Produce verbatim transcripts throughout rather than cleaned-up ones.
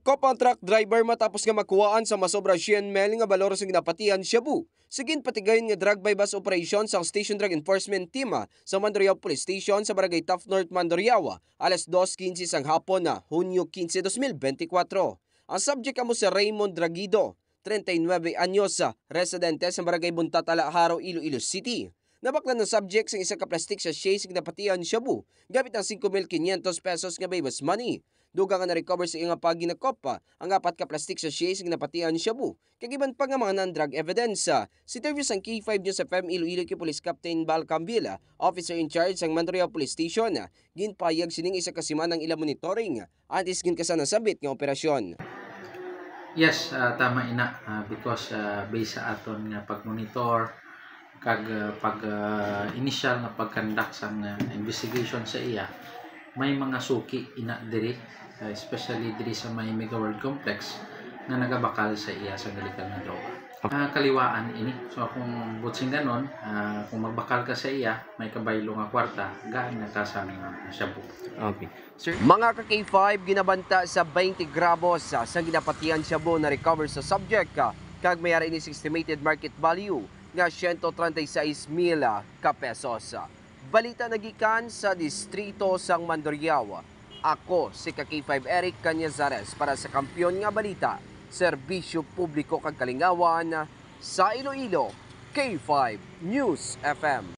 Nakop ang truck driver matapos nga makuhaan sa masobra siyam mil nga balor sa ginapatihan shabu sa ginpatigayon nga drug buy-bust operation sang Station Drug Enforcement Team sa Mandurriao Police Station sa Barangay Taft North, Mandurriao, alas dos quince sang hapon na Hunyo quince, dos mil bente kwatro. Ang subject amo si Raymond Dragido, treinta y nueve anyos, residente sa Barangay Buntatala, Jaro, Iloilo City. Nabaklan ang subject sang isa ka plastic sachet sa ginapatihan shabu gamit ang singko mil quinientos pesos nga buy-bust money. Dugang nga na-recover sa iya nga paginakopa ang apat ka plastic sachet sa ginapatihan shabu kag iban pa nga mga non-drug evidence. Sa interview sang K five News F M Iloilo kay Police Captain Bal Cambila, officer in charge sang Mandurriao Police Station, ginpahayag sining isa ka semana ang ila monitoring antes ginkasan ang sambit nga operasyon. Yes, ah, tama ina, ah, because, ah, based sa aton nga pagmonitor kag, ah, pag, ah, initial nga pagkandak sang, ah, investigation sa iya, may mga suki ina diri, ah, especially diri sa may Mega World Complex nga nagabakal sa iya sang illegal nga droga. Ah, kaliwaan ini. So kung butsing ganon, ah, kung magbakal ka sa iya, may kabaylo nga kwarta, gaan na ka sang, ah, shabu. Okay. Sir? Mga ka K five, ginabanta sa twenty gramos, ah, sang ginapatihan shabu na-recover sa subject, ah, kag may ara ini sa estimated market value nga siyento treinta y seis mil, ah, ka pesos. Balita nagikan sa distrito sang Mandurriao. Ako si ka K five Eric Cañazares para sa Kampiyon nga Balita, Serbisyo Publiko kag Kalingawan sa Iloilo, K five News F M.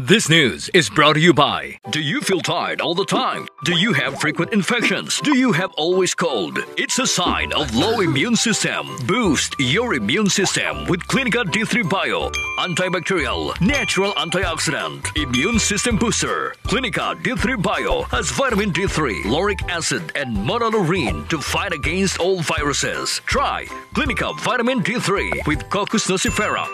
This news is brought to you by. Do you feel tired all the time? Do you have frequent infections? Do you have always cold? It's a sign of low immune system. Boost your immune system with Clinica D three Bio. Antibacterial, natural antioxidant, immune system booster. Clinica D three Bio has vitamin D three, lauric acid, and monolaurin to fight against all viruses. Try Clinica Vitamin D three with Cocos nucifera.